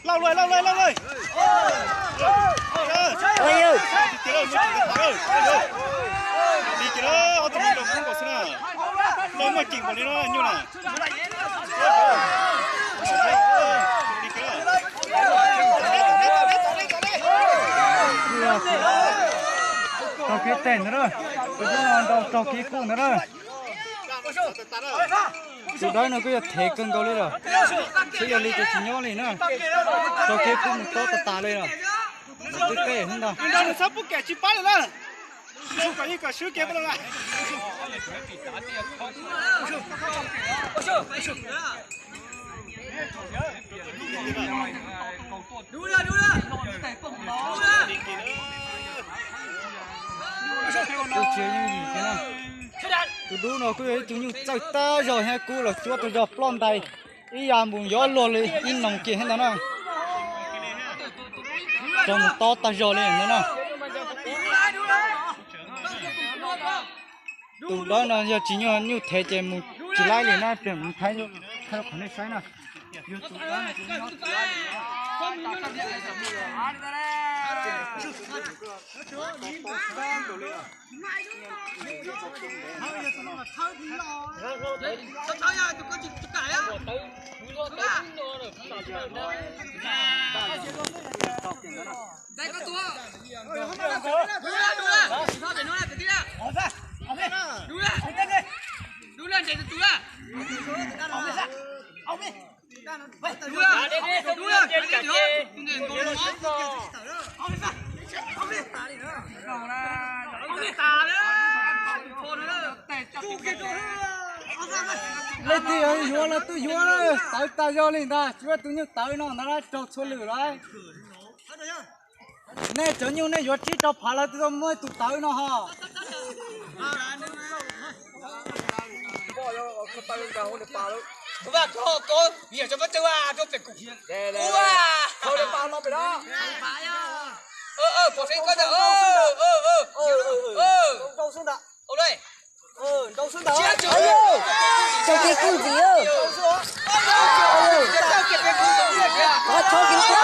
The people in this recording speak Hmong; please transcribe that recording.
Lauj lawm, lauj lawm, lauj lawm. Li ces ob tug me nyuam Hmoob nkaus xwb na. Lawv muaj ceem npaum li no nyuj na. Raug kev teg ntawd na, tus dub no nrau raug kev kub ntawd na. Tus dawb no kuj yog thev kawg nkaus li lawm, thiab yog li ces tsis nyob li na, raug kev kub mus tob tas tas li lawm. Twb teb ntag. Nrog nws txhob pub kem tsis pab lawm na. Kom yeej kom swb kev pab lawm na. Tus tsis yeej yim thiab na. Tus dub no kuj yog ib tug nyuj txawj tag zog thiab, kub los cuab tag zog, ploj ntais ib yam npaum yuav luag li ib noog kiag thiab ntag na. Raug mus tob tag zog li ntag na. Tus dawb no yog tsis yog nyuj thev ces mus tsis laib li na, pliag mus thaij qhov nej saib na. Leej twg yuav los twb yuav, tawv tag zog li ntag, tsis muaj tus nyuj tawv no ntag, raug txhua lwm lawm. Nej cov nyuj nej yuav tsib rau phav lawm twb tau muaj ib tug tawv no ho. Tso kev kub ntxiv, qhov tso kev kub, qhov kev kub ntxiv.